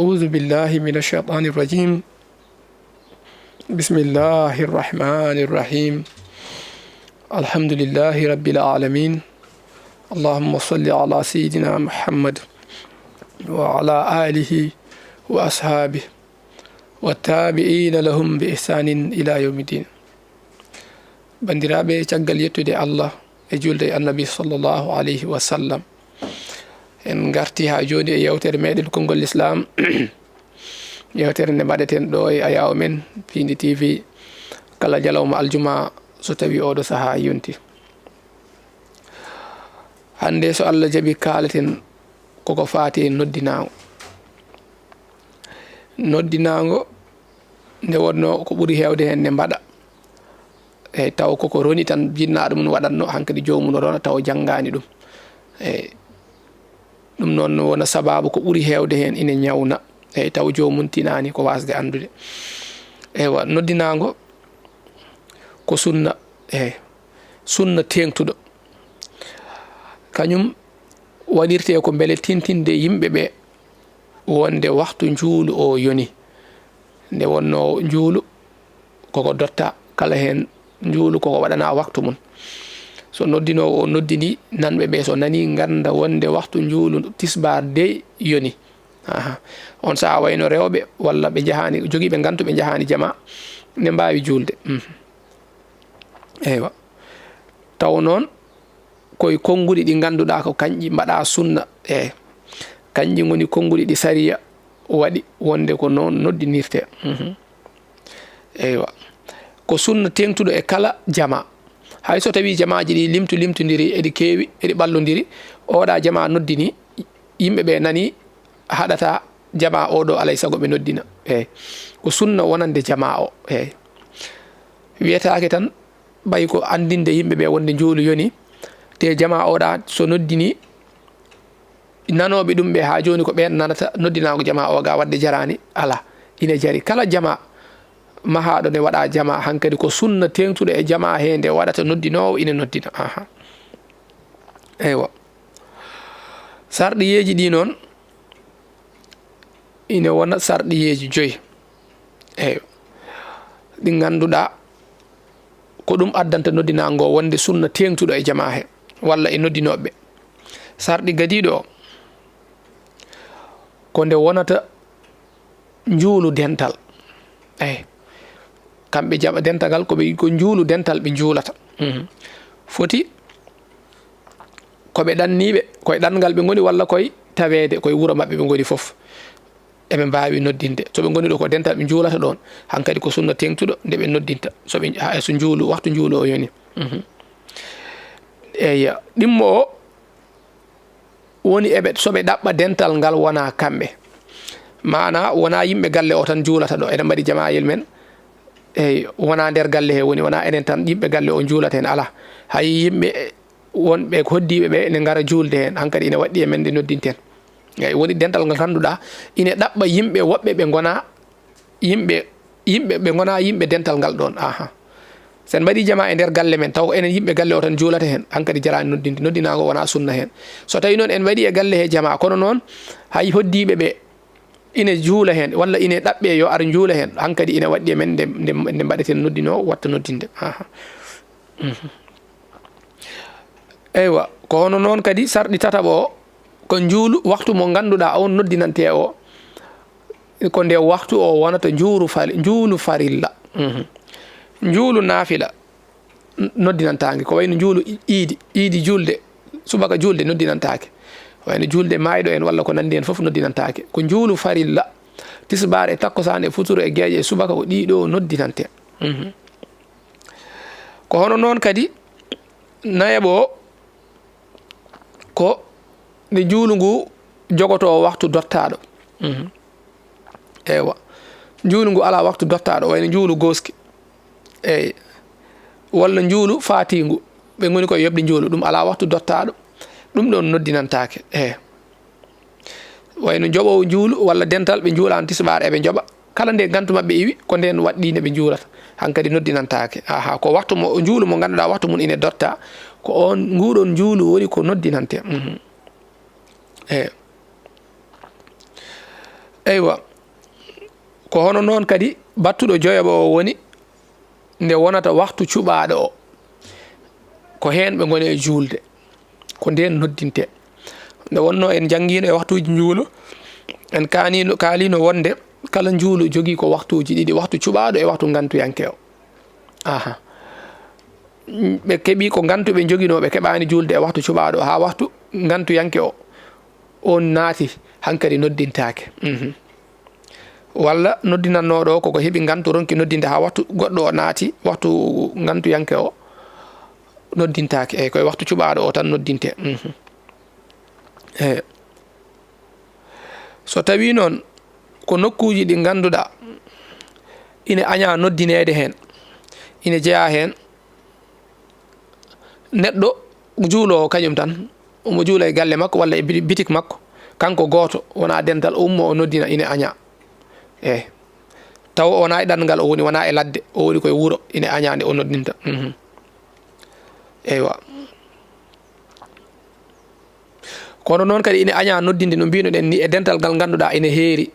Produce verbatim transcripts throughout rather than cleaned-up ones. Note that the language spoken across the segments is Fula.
أعوذ بالله من الشيطان الرجيم. بسم الله الرحمن الرحيم. الحمد لله رب العالمين. اللهم صل على سيدنا محمد وعلى آله وأصحابه والتابعين لهم بإحسان إلى يوم الدين. Banndiraaɓe, caggal yettude Allah e juulde e Annabi sallallahu alayhi wa sallam, en ngarti haa jooni e yewtere meɗen konngol Lislaam. Yewtere nde mbaɗeten ɗo e ayaawo men Piindi T V kala ñalawma aljuma, so tawi oɗo sahaa yonti. Hannde, so Allah jaɓi, kaaleten koko faati e noddinaango. Noddinaango, nde wonnoo ko ɓuri heewde heen ne mbaɗa, eyi, taw koko roni tan jinnaaɗo mum waɗatno, hankadi joomum rona taw janngaani ɗum. Eyi, ɗum noon wona sabaabu ko ɓuri heewde heen ina ñawna, eyi, taw joomum tinaani ko waasde anndude. Eywa, noddinaango ko sunna, eyi, sunna teeŋtuɗo. Kañum waɗirtee ko mbele tintinde yimɓe ɓe wonde waktu njuulu o yoni. Nde wonnoo njuulu koko dotta, kala heen njuulu koko waɗana waktu mum. So noddinoowo o noddini, nanɓe ɓe so nani ngannda wonde waktu njuulu tisbaar dey yoni. Aha. On sahaa wayno rewɓe walla ɓe njahaani, jogiiɓe ngantu ɓe njahaani jama, ne mbaawi juulde. Mhm. Eywa. Taw noon, koye konnguɗi ɗi ngannduɗaa ko kañƴi mbaɗa sunna, e kañƴi ngoni konnguɗi ɗi sariya waɗi wonde ko noon noddinirte. Mhm. Eywa. Ko sunna teeŋtuɗo e kala jama. Hay so tawi jamaaji ɗi limtu limtondiri, eɗi keewi, eɗi ɓallondiri, oɗa jama noddini, yimɓe ɓe nani, haɗata jama oɗo alay sago ɓe noddina. Eyyi. Ko sunna wonande jama o. Eyyi. Wiyetaake tan ɓay ko anndinde yimɓe ɓe wonde njuulu yoni, te jama oɗa so noddini, nanooɓe ɗum ɓe haa jooni ko ɓeen nanata noddinaango jama o ga, waɗde jaraani, ala. Ina jari kala jama mahaaɗo ne waɗa jama, hankadi ko sunna teeŋtuɗo e jama he nde waɗata noddinoowo ina noddina. Aha. Eywa. Sarɗiyeeji ɗi noon ina wona sarɗiyeeji joyi. Eywa. Ɗi ngannduɗaa ko ɗum addanta noddinaango wonde sunna teeŋtuɗo e jama he walla e noddinooɓe. Sarɗi gadiiɗo o ko nde wonata njuulu dental. Eyyi. Kamɓe jama dental ngal ko ɓe, ko njuulu dental ɓe njuulata. Mhm. Foti ko ɓe ɗanniiɓe, koye ɗanngal ɓe ngoni walla koye taweede, koye wuro maɓɓe ɓe ngoni fof. Eɓe mbaawi noddinde. So ɓe ngoni ɗo ko dental ɓe njuulata ɗoon, hankadi ko sunna teeŋtuɗo nde ɓe noddinta. So ɓe, ha, so njuulu, waktu njuulu o yoni. Mhm. Eyya, ɗimmo o woni eɓe, so ɓe ɗaɓɓa dental ngal wona kamɓe. Maana wona yimɓe galle o tan njuulata ɗo. Eɗen mbaɗi jamayel men. Eyyi, wona nder galle he woni, wona enen tan yimɓe galle o njuulata heen, ala. Hay yimɓe wonɓe ko hoddiiɓe ɓe ne ngara juulde heen, hankadi ina waɗɗi e men nde noddinten. Eyyi, woni dental ngal ngannduɗaa ine ɗaɓɓa yimɓe woɓɓe ɓe ngona yimɓe, yimɓe ɓe ngona yimɓe dental ngal ɗoon. Aha. So en mbaɗi jama e nder galle men, taw ko enen yimɓe galle o tan juulata heen, hankadi jaraani noddinde, noddinaango wona sunna heen. So tawi noon en mbaɗi e galle he jama, kono noon hay hoddiiɓe ɓe ine juula heen, walla ine ɗaɓɓe yo ar njuula heen, hankadi ina waɗɗi e men nde, nde, nde mbaɗeten noddinoowo watta noddinde. Aha. Mhm. Eywa, ko hono noon kadi sarɗi tataɓo o, ko njuulu, waktu mo ngannduɗaa on noddinante o, ko nde waktu o wonata njuuru fari-, njuulu farilla. Mhm. Njuulu naafila, n-, noddinantaange, ko wayno njuulu i-, iidi, iidi juulde, subaka juulde noddinantaake. Wayno juulde maayɗo en walla ko nanndi en fof noddinantaake. Ko njuulu farilla, tisbaar e takkusaan e futuro e geeƴe e subaka ko ɗiɗo noddinante. Mhm. Ko hono noon kadi nayaɓo o, ko nde njuulu ngu jogotoo waktu dottaaɗo. Mhm. Eywa. Njuulu ngu alaa waktu dottaaɗo, wayno njuulu gooski. Eyyi. Walla njuulu faatiingu. Ɓe ngoni koye yoɓde njuulu, ɗum alaa waktu dottaaɗo. Ɗum ɗoon noddinantaake. Eyyi. Wayno njoɓoowo njuulu walla dental ɓe njuulaano tisbaar eɓe njoɓa. Kala nde ngantu maɓɓe iwi, ko ndeen waɗɗii nde ɓe njuulata. Hankadi noddinantaake. Aha, ko waktu mo, njuulu mo ngannduɗaa waktu mum ine dotta, ko oon, nguɗoon njuulu woni ko noddinante. Mhm. Eyyi. Eywa, ko hono noon kadi battuɗo joyaɓo o woni nde wonata waktu cuɓaaɗo o, ko heen ɓe ngoni e juulde, ko ndeen noddintee. Nde wonnoo en njanngiino e waktuuji njuulu, en kaaniino, kaaliino wonde kala njuulu jogii ko waktuuji ɗiɗi, waktu cuɓaaɗo e waktu ngantuyanke o. Aha. Ɓe keɓii ko ngantu ɓe njoginoo, ɓe keɓaani juulde e waktu cuɓaaɗo haa waktu ngantuyanke o, oon naati, hankadi noddintaake. Mhm. Walla noddinannooɗo o koko heɓi ngantu, ronki noddinde haa waktu goɗɗo o naati, waktu ngantuyanke o, noddintaake. Eyi, koye waktu cuɓaaɗo o tan noddintee. Mhm. Eyi. So tawii noon ko nokkuuji ɗi ngannduɗaa ine añaa noddineede heen, ine jeyaa heen neɗɗo juuloowo kañum tan, omo juula e galle makko walla e bi-, bitik makko, kanko gooto, wonaa dental, o ummoo o noddina, ine añaa. Eyi. Tawa o wonaa e ɗanngal o woni, wonaa e ladde, o woni koye wuro, ine añaa nde o noddinta. Mhm. Eywa. Kono noon kadi ine añaa noddinde, no mbiino-ɗen ni, e dental ngal ngannduɗaa ine heeri,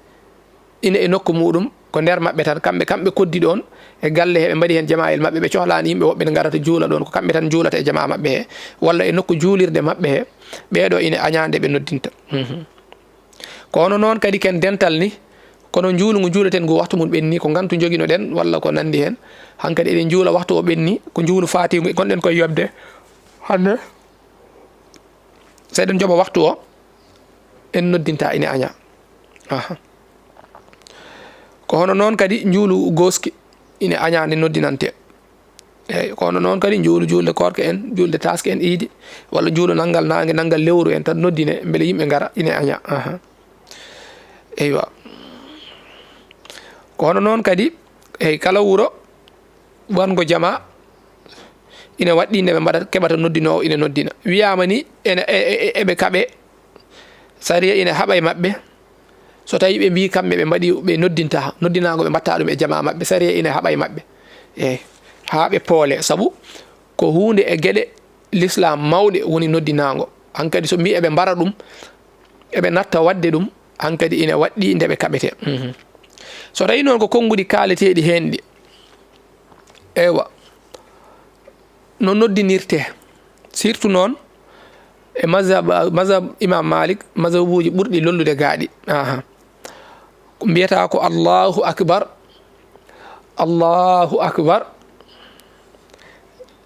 ine e nokku muuɗum, ko nder maɓɓe tan, kamɓe, kamɓe koddi ɗoon e galle he, ɓe mbaɗi heen jamaayel maɓɓe, ɓe cohlaani yimɓe woɓɓe ne ngarata juula ɗoon, ko kamɓe tan njuulata e jamaa maɓɓe he, walla e nokku juulirde maɓɓe he, ɓee ɗoo ine añaa nde ɓe noddinta. Mhm. Ko hono noon kadi ken dental ni, kono njuulu ngu njuuleten ngu waktu mum ɓenni, ko ngantu njogino-ɗen walla ko nanndi heen, hankadi eɗen njuula waktu o ɓenni, ko njuulu faatiingu, ngonɗen koye yoɓde hannde. So eɗen njoɓa waktu o, en noddinta ine añaa. Aha. Ko hono noon kadi njuulu gooski ine añaa nde noddinante. Eyi, ko hono noon kadi njuulu juulde koorka en, juulde taaske en iidi, walla njuulu nanngal naange, nanngal lewru en tan noddine, mbele yimɓe ngara, ine añaa. Aha. Eywa. Ko hono noon kadi, eyi, kala wuro, waɗngo jamaa, ina waɗɗii nde ɓe mbaɗata, keɓata noddinoowo ina noddina. Wiyaama ni, ene, e, e, e, eɓe kaɓe, sariya ina haɓa e maɓɓe. So tawii ɓe mbii kamɓe ɓe mbaɗi, ɓe noddinta, noddinaango ɓe mbaɗta ɗum e jamaa maɓɓe, sariya ina haɓa e maɓɓe. Eyi, haa ɓe poole, sabu ko huunde e geɗe lislaam mawɗe woni noddinaango. Hankadi so mbii eɓe mbara ɗum, eɓe natta waɗde ɗum, hankadi ina waɗɗii nde ɓe kaɓetee. Mhm. So tawii noon ko konnguɗi kaaleteeɗi heen ɗi, eywa, no noddinirtee, surtout noon e mazhab, mazhab Imam Malik, mazhabuuji ɓurɗi lollude gaaɗi. Aha. Ko mbiyata ko Allahu Akbar, Allahu Akbar,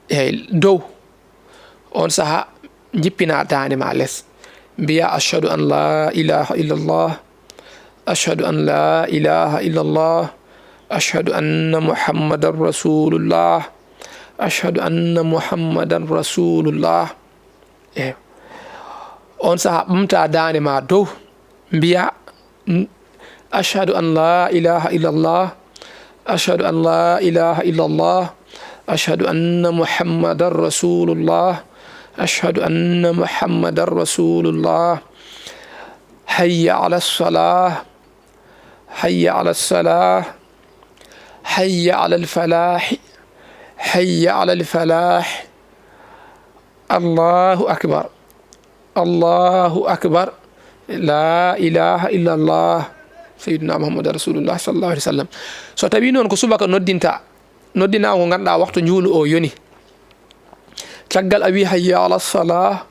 eyi, dow. Oon sahaa, njippinaa daande maa les. Mbiyaa, "Ashhadu an laa ilaaha illallah. Ashhadu an laa ilaaha illallah. Ashhadu anna Muhammadan Rasulullah. Ashhadu anna Muhammadan Rasulullah." Eey. Oon sahaa, ɓamtaa daande maa dow. Mbiyaa, "Ashhadu an laa ilaaha illallah. Ashhadu an laa ilaaha illallah. Ashhadu anna Muhammadan Rasulullah. Ashhadu anna Muhammadan Rasulullah. Hayya ala salah. Hayya ala salah. Hayya ala falah. Hayya ala falah." Allahu akbar. Allahu akbar. La ilaha illallah. Sayyiduna Muhammad Rasulullah sallallahu alaihi wasallam. So tawi noon ko subaka noddinta, noddinaa ko ngannduɗaa waxtu njuulu o yoni. Caggal a wi, "Hayya ala salah,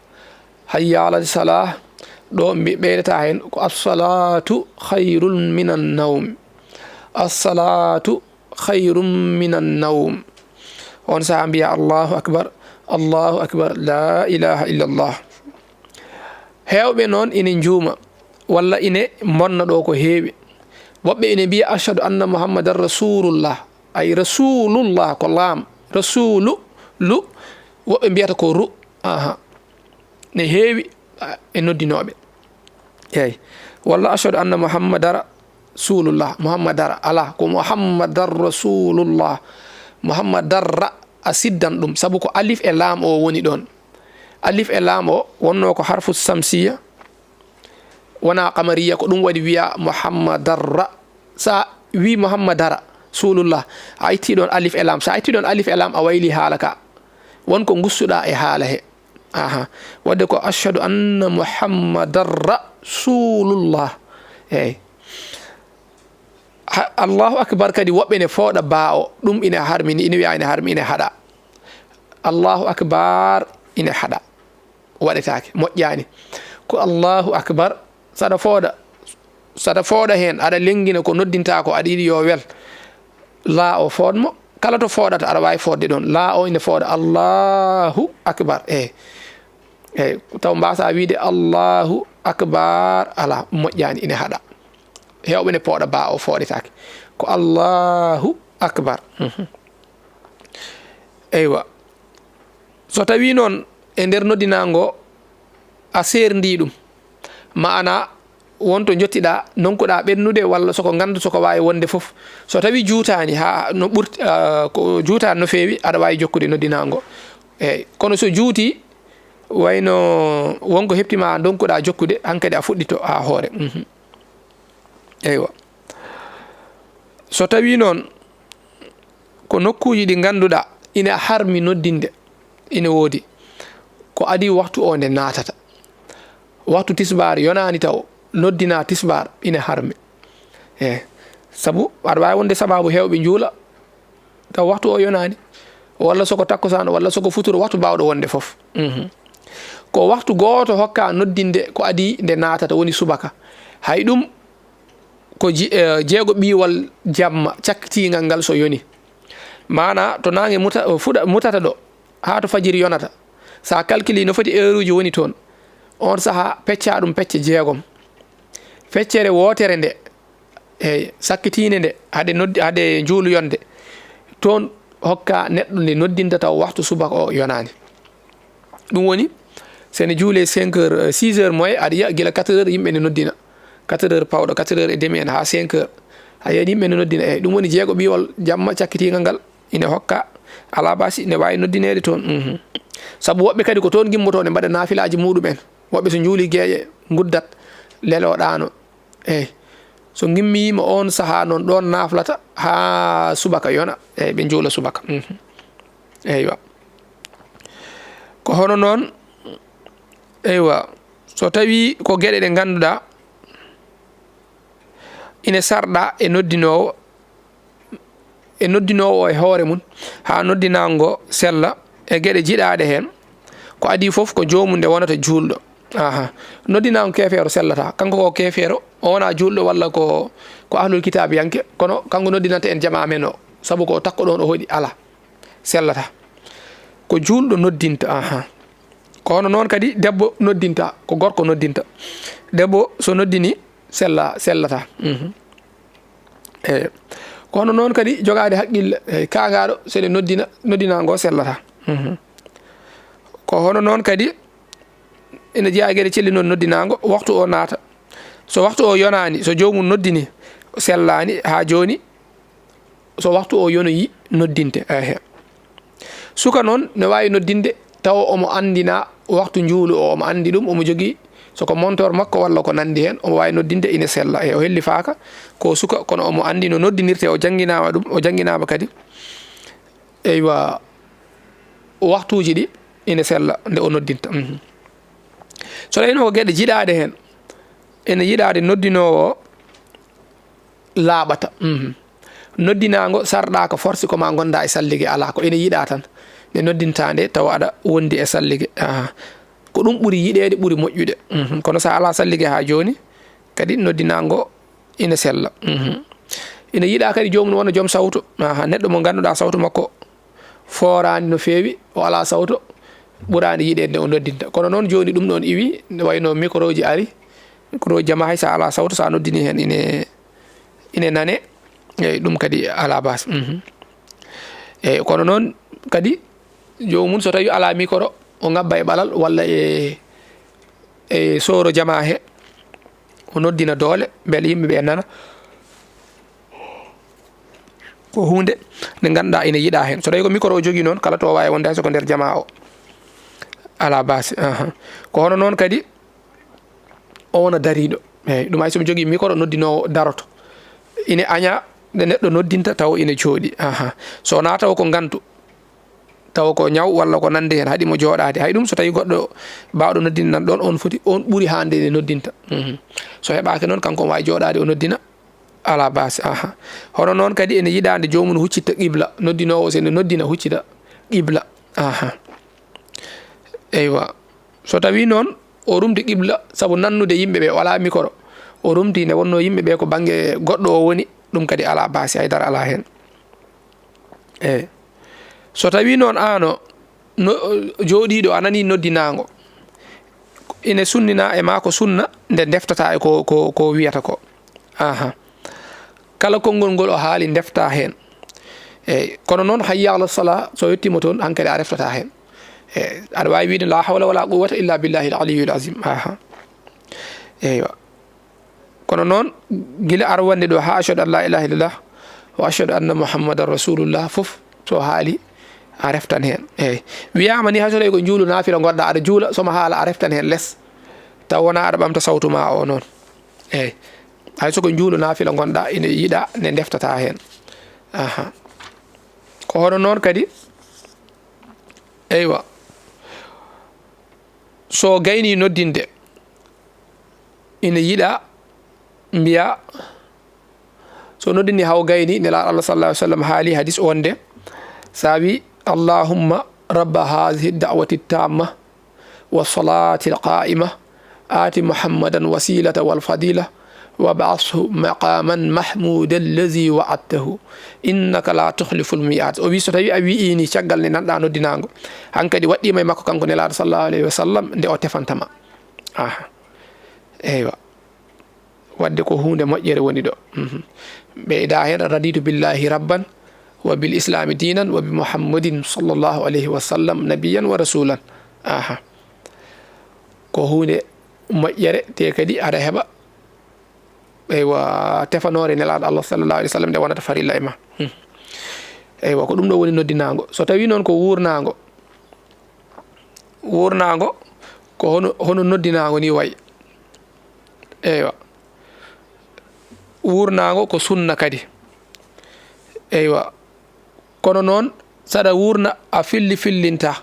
hayya ala salah." Ɗo mbi-, ɓeydata heen ko, "As-salatu khayrun minan nawm." As-salatu khayrun minan nawm. On saha mbiya, "Allahu akbar, Allahu akbar, la ilaha illallah." Heewɓe noon ine njuuma, walla ine mbonna ɗo ko heewi. Woɓɓe ine mbiya, "Ashhadu anna Muhammadan Rasulullah." Ay, Rasulullah ko laam, Rasulu, lu, woɓɓe mbiyata ko ru. Aha. Ne heewi, a, e noddinooɓe. Eey. Walla, "Ashhadu anna Muhammadara Rasulullah." Muhammadara, alaa, ko Muhammadar Rasulullah. Muhammadara, a siddan ɗum, sabu ko alif e laam o woni ɗoon. Alif e laam o wonnoo ko harfu samsiya, wonaa qamariya, ko ɗum waɗi wiya Muhammadara. Sa wi Muhammadara Rasulullah, a itti ɗoon alif e laam. Sa itti ɗoon alif e laam, a wayli haala ka. Won ko ngussuɗaa e haala he. Aha. Wadde ko, "Ashhadu anna Muhammadan Rasulullah." Eey. Ha- allahu akbar kadi woɓɓe ne fooɗa baa o, ɗum ina harmi ni, ina wiya ina harmi, ina haɗa. Allahu akbar ina haɗa, waɗetaake, moƴƴaani. Ko allahu akbar, saɗa fooɗa, saɗa fooɗa heen, aɗa lenngina ko noddintaa ko, aɗa yiɗi yo wel, laa o fooɗ mo. Kala to fooɗata aɗa waawi fooɗde ɗoon, laa o ina fooɗa allahu akbar. Eyi, eyi, taw mbaasa wiide allahu akbar, alaa, moƴƴaani, ina haɗa. Heewɓe ne pooɗa baa o, fooɗetaake, ko allahu akbar. Mhm. Eywa. So tawii noon e nder noddinaango a seerndii ɗum, maanaa won to njottiɗaa, ndonkuɗaa ɓennude, walla soko nganndu soko waawi wonde fof, so tawii juutaani haa no ɓurti, ah, ko juutaani no feewi, aɗa waawi jokkude noddinaango. Eyi, kono so juutii, wayno won ko heɓti ma ndonkuɗaa jokkude, hankadi a fuɗɗito haa hoore. Mhm. Eywa. So tawii noon ko nokkuuji ɗi ngannduɗaa ina harmi noddinde, ina woodi, ko adii waktu o nde naatata. Waktu tisbaar yonaani taw noddinaa tisbaar, ina harmi. Eyi, sabu aɗa waawi wonde sabaabu heewɓe njuula, taw waktu o yonaani, walla soko takkusaan, walla soko futuro, waktu baawɗo wonde fof. Mhm. Ko waktu gooto hokkaa noddinde ko adii nde naatata, woni subaka. Hay ɗum ko ji-, eh, jeego ɓiiwal jamma cakkitiingal ngal so yoni. Maanaa to naange muta-, fuɗa-, mutata ɗo, haa to fajiri yonata. So a kalkilii no foti eeruuji woni toon, oon sahaa peccaa ɗum pecce jeegom. Feccere wootere nde, eyi, sakkitiinde nde, hade noddi-, hade njuulu yonde, toon hokkaa neɗɗo nde noddinta taw waktu subaka o yonaani. Ɗum woni, so ene juulee cinq heures, eh, six heures moins, aɗa yiya gila quatre heures yimɓe ne noddina. Quatre heures pawɗo, quatre heures et demi en haa cinq heures. A yiyat yimɓe ne noddina. Eyi, ɗum woni jeego ɓiiwal jamma cakkitiingal ngal ine hokka, alaa baasi, ne waawi noddineede toon. Mhm. Sabu woɓɓe kadi ko toon ngimmotoo, ne mbaɗa naafilaaji muuɗum en. Woɓɓe so njuulii geeƴe, nguddat, leloo ɗaano. Eyi. So ngimmiima oon sahaa noon, ɗoon naaflata haa subaka yona. Eyi, ɓe njuula subaka. Mhm. Eywa. Ko hono noon, eywa, so tawii ko geɗe ɗe ngannduɗaa ine sarɗa e noddinoowo, e noddinoowo o e hoore mum, haa noddinaango sella e geɗe jiɗaaɗe heen, ko adii fof ko joomum nde wonata juulɗo. Aha. Noddinaango keefeero sellataa. Kanko ko keefeero, o wonaa juulɗo walla ko, ko ahlul kitaabiyanke, kono kanko noddinanta en jamaa men o, sabu ko takko ɗoon o hoɗi, alaa, sellataa. Ko juulɗo noddinta, aha. Ko hono noon kadi debbo noddinta, ko gorko noddinta. Debbo so noddini, sella-, sellataa. Mhm. Eyi. Ko hono noon kadi jogaade haqqille, eyi, kaangaaɗo, so ene noddina, noddinaango sellataa. Mhm. Ko hono noon kadi ene jeyaa e geɗe celli noon noddinaango, waktu o naata. So waktu o yonaani, so joomum noddini, sellaani haa jooni, so waktu o yonoyi noddinte. Ehe. Suka noon ne waawi noddinde tawa omo anndina waktu njuulu o, omo anndi ɗum, omo jogii, so ko montor makko walla ko nanndi heen, omo waawi noddinde ine sella. E o hellifaaka ko suka, kono omo anndi no noddinirtee, o jannginaama ɗum, o jannginaama kadi. Eywa, waktuuji ɗi ine sella nde o noddinta. Mhm. So tawino ko geɗe jiɗaaɗe heen, ene yiɗaade noddinoowo o laaɓata. Mhm. Noddinaango sarɗaaka force ko ma ngonda e sallige, alaa, ko ene yiɗaa tan. Nde noddintaa nde tawa aɗa wondi e sallige. Aha. Ko ɗum ɓuri yiɗeede, ɓuri moƴƴude. Mhm. Kono so a alaa sallige haa jooni, kadi noddinaango ina sella. Mhm. Ina yiɗaa kadi joomum wona joom sawto. Aha, neɗɗo mo ngannduɗaa sawto makko fooraani no feewi, o alaa sawto, ɓuraani yiɗeede nde o noddinta. Kono noon jooni ɗum ɗoon iwi, ne wayno micro ji ari, micro ji jamaa hay so a alaa sawto, so a noddini heen ine, ine nane, eyi, ɗum kadi alaa baas. Mhm. Eyi, kono noon kadi joomum so tawii alaa micro, o ngabba e ɓalal walla e, e sooro jamaa he, o noddina doole, mbele yimɓe ɓe nana. Ko huunde nde ngannduɗaa ina yiɗaa heen. So tawii ko micro o jogii noon, kala to o waawi wonde hay so ko nder jamaa o, alaa baasi. Aha. Ko hono noon kadi o wona dariiɗo. Eyi, ɗum hay so mi jogii micro, noddinoowo daroto. Ine añaa nde neɗɗo noddinta tawa ine jooɗii. Aha. So wonaa tawa ko ngantu, tawa ko ñaw walla ko nanndi heen, haɗi mo jooɗaade. Hay ɗum so tawii goɗɗo baawɗo noddinde nan ɗoon, on foti, on ɓuri haa nde ine noddinta. Mhm. So heɓaaki noon, kanko omo waawi jooɗaade o noddina. Alaa baasi, aha. Hono noon kadi ene yiɗaa nde joomum huccita qibla, noddinoowo so ene noddina huccita qibla. Aha. Eywa. So tawii noon o rumti qibla sabu nannude yimɓe ɓe, o alaa mikoro, o rumti nde wonnoo yimɓe ɓe ko bannge goɗɗo o woni, ɗum kadi alaa baasi, hay dara alaa heen. Eey. So tawii noon aan o no, jooɗiiɗo a nanii noddinaango, ine sunninaa e maa ko sunna nde ndeftataa e ko, ko, ko wiyata ko. Aha. Kala konngol ngol o haali ndeftaa heen. Eey. Kono noon hayya ala salaa, so yettiima toon, hankadi a reftataa heen. Eey. Aɗa waawi wiyde laa hawla walaa quwwata illa billahil aliyyil azim. Aha. Eywa. Kono noon, gila arwannde ɗo haa ashhadu an laa ilaaha illallah wa ashhadu anna muhammadan rasulullah fof, so haali, a reftan heen. Eey. Wiyaama ni, hay so tawii ko njuulu naafila ngonɗaa, aɗa juula, so mo haala, a reftan heen les. Taw wonaa aɗa ɓamta sawtu ma o noon. Eey. Hay so ko njuulu naafila ngonɗaa, ina yiɗaa nde ndeftataa heen. Aha. Ko hono noon kadi, eywa. So gaynii noddinde, ina yiɗaa mbiyaa, so noddini haw gayni, Nelaaɗo Allah sallallahu alaihi wasallam haali hadis wonde, sa wi, "Allahumma rabba hadhihi da'wati tamma wa salati al-qa'ima, ati Muhammadan wasilata wal fadila, wa ba'athu maqaman mahmudan allazi wa'adtahu, innaka la tukhliful mi'ad." O wi, so tawi a wi'i ni caggal nde nanɗa noddinaango, hankadi waɗɗiima e makko kanko Nelaaɗo sallallahu alaihi wasallam nde o tefantama. Aha. Eywa. Wadde ko huunde moƴƴere woni ɗo. Mhm. Ɓeyda heen, "Raditu billahi rabban, wa bil islami dinan, wa bi Muhammadin sallallahu alaihi wa sallam nabiyan wa rasulan." Aha. Ko huunde moƴƴere, te kadi aɗa heɓa, eywa, tefanoore Nelaaɗo Allah sallallahu alaihi wa sallam nde wonata farilla e ma. Hmm. Eywa, ko ɗum ɗo woni noddinaango. So tawi noon ko wuurnaango, wuurnaango ko hono, hono noddinaango ni wayi. Eywa. Wuurnaango ko sunna kadi. Eywa. Kono noon, saɗa wuurna, a filli fillinta.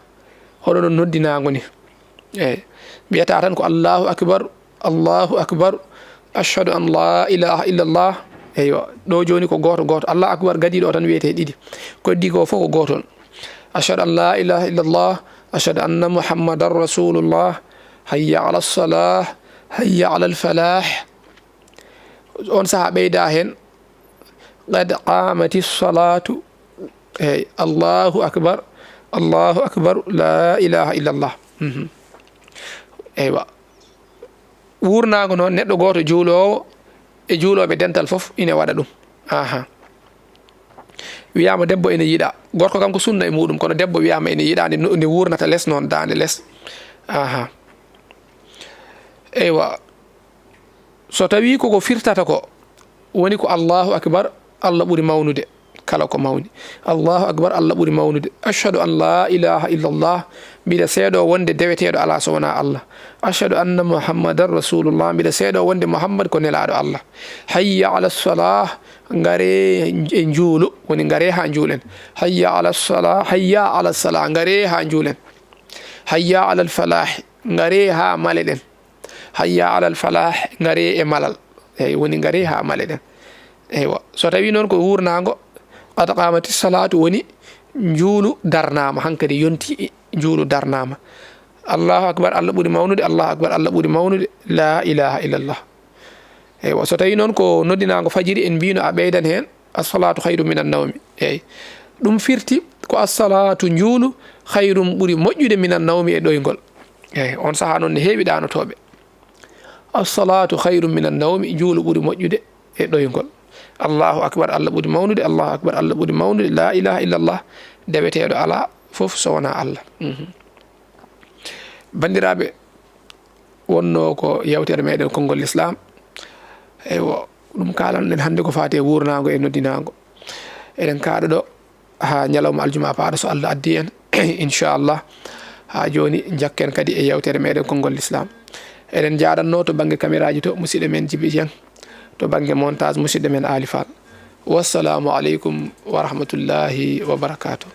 Hono no noddinaango ni. Eey. Mbiyata tan ko, "Allahu akbar, Allahu akbar. Ashhadu an la ilaha illallah." Eywa. Ɗo jooni ko gooto, gooto. Allahu akbar gadii ɗo tan wiyetee ɗiɗi. Ko heddi ko fof ko gooto. "Ashhadu an la ilaha illallah. Ashhadu anna Muhammadan rasulullah. Hayya ala salah. Hayya ala falah." On saha ɓeyda heen, "Qad qamati salatu." Eey, Allahu akbar, Allahu akbar, la ilaha illallah. Mhm. Eywa. Wuurnaango noon, neɗɗo gooto juuloowo e juulooɓe dental fof ine waɗa ɗum. Aha. Wiyaama debbo ene yiɗa. Gorko kam ko sunna e muɗum, kono debbo wiyaama ene yiɗa nde, nde wuurnata les noon, daande les. Aha. Eywa. So tawii ko ko firtata ko woni ko Allahu akbar, Allah ɓuri mawnude kala ko mawni. Allahu akbar, Allah ɓuri mawnude. Ashhadu an la ilaha illallah, mbiɗa seedo wonde deweteeɗo alaa so wonaa Allah. Ashhadu anna Muhammadan rasulullah, mbiɗa seedo wonde Muhammad ko nelaaɗo Allah. Hayya ala salah, ngare e njuulu, woni ngare haa njuulen. Hayya ala salah, hayya ala salah, ngare haa njuulen. Hayya ala falah, ngare haa maleɗen. Hayya alal falah, ngare e malal. Eey, woni ngare haa maleɗen. Eywa. So tawi noon ko wuurnaango, qad qamati salatu, woni njuulu darnaama, hankadi yonti, njuulu darnaama. Allahu akbar, Allah ɓuri mawnude, Allahu akbar, Allah ɓuri mawnude, la ilaha illallah. Eywa. So tawi noon ko noddinaango fajiri, en mbino a ɓeydan heen, "As-salatu khayru minan nawmi." Eey. Ɗum firti ko as-salatu, njuulu, "khayrum", ɓuri moƴƴude, "minan nawmi", e ɗoyngol. Eey, on saha noon ne heewi ɗaanotooɓe. "As-salatu khayrum minan nawmi", njuulu ɓuri moƴƴude e ɗoyngol. Allahu akbar, Allah ɓuri mawnude, Allahu akbar, Allah ɓuri mawnude, la ilaha illallah, deweteeɗo alaa fof so wonaa Allah. Mhm. Banndiraaɓe, wonno ko yewtere meɗen konngol Lislaam. Eywa, ɗum kaalanɗen hannde ko faati e wuurnaango e noddinaango. Eɗen kaaɗa ɗo haa ñalawma aljuma paaɗo so Allah addi en, inchallah. Haa jooni, njakken kadi e yewtere meɗen konngol Lislaam. Eɗen jaaɗanno to bannge kameraaji to, musidɗo men Jibi Dieng, to bannge montage, musidɗo men Ali Fall. Wassalamu aleykum wa rahmatullahi wa barakatuh.